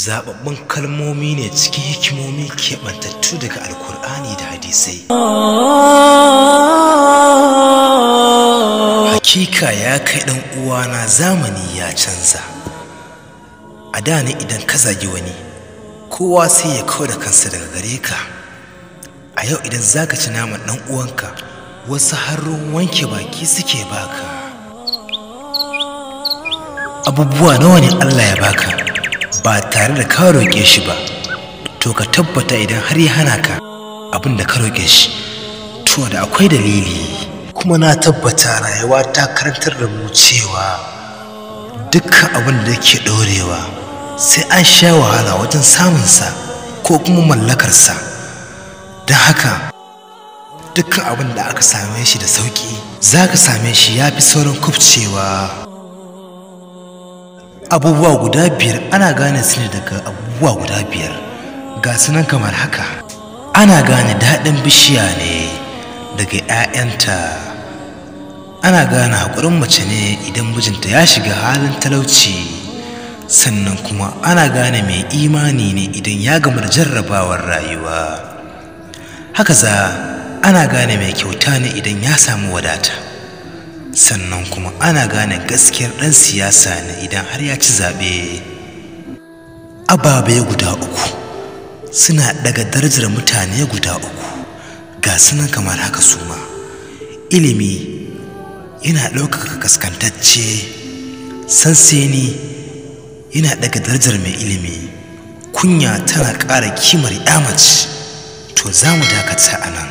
Zaɓaɓɓun kalmomi ne cikin hikimomi keɓantattu daga Alkur'ani da hadisai. Hakika ya kai ɗan uwana, zamani ya canza. A da ne idan ka zagi wani, kowa sai ya kau da kansa daga gare ka. A yau idan zaka ci naman ɗan uwanka, wasu har wanke baki suke baka. Abubuwa nawa ne Allah ya baka ba tare da ka roƙe shi ba? To ka tabbata idan har ya hana ka abin da ka roƙe shi, to da akwai dalili. Kuma na tabbata rayuwa ta karantar da mu cewa dukkan abin da yake ɗorewa sai an sha wahala wajen samunsa ko kuma mallakarsa. Don haka dukkan abin da aka same shi da sauƙi, za ka same shi ya fi saurin kubcewa. Abubuwa guda biyar ana gane su ne daga abubuwa guda biyar, ga su nan kamar haka. Ana gane daɗin bishiya ne daga 'ya'yanta. Ana gane haƙurin mace ne idan mijinta ya shiga halin talauci. Sannan kuma ana gane mai imani ne idan ya gama da jarrabawar rayuwa. Haka za ana gane mai kyauta ne idan ya samu wadata. Sannan kuma ana gane gaskiyar ɗan siyasa ne idan har ya ci zaɓe. Ababe guda uku suna daga darajar mutane guda uku, ga sunan kamar haka suma. Ilimi yana ɗaukaka kaskantacce, sanseni yana daga darajar mai ilimi, kunya tana ƙara kimar 'ya mace. To za mu dakata a nan.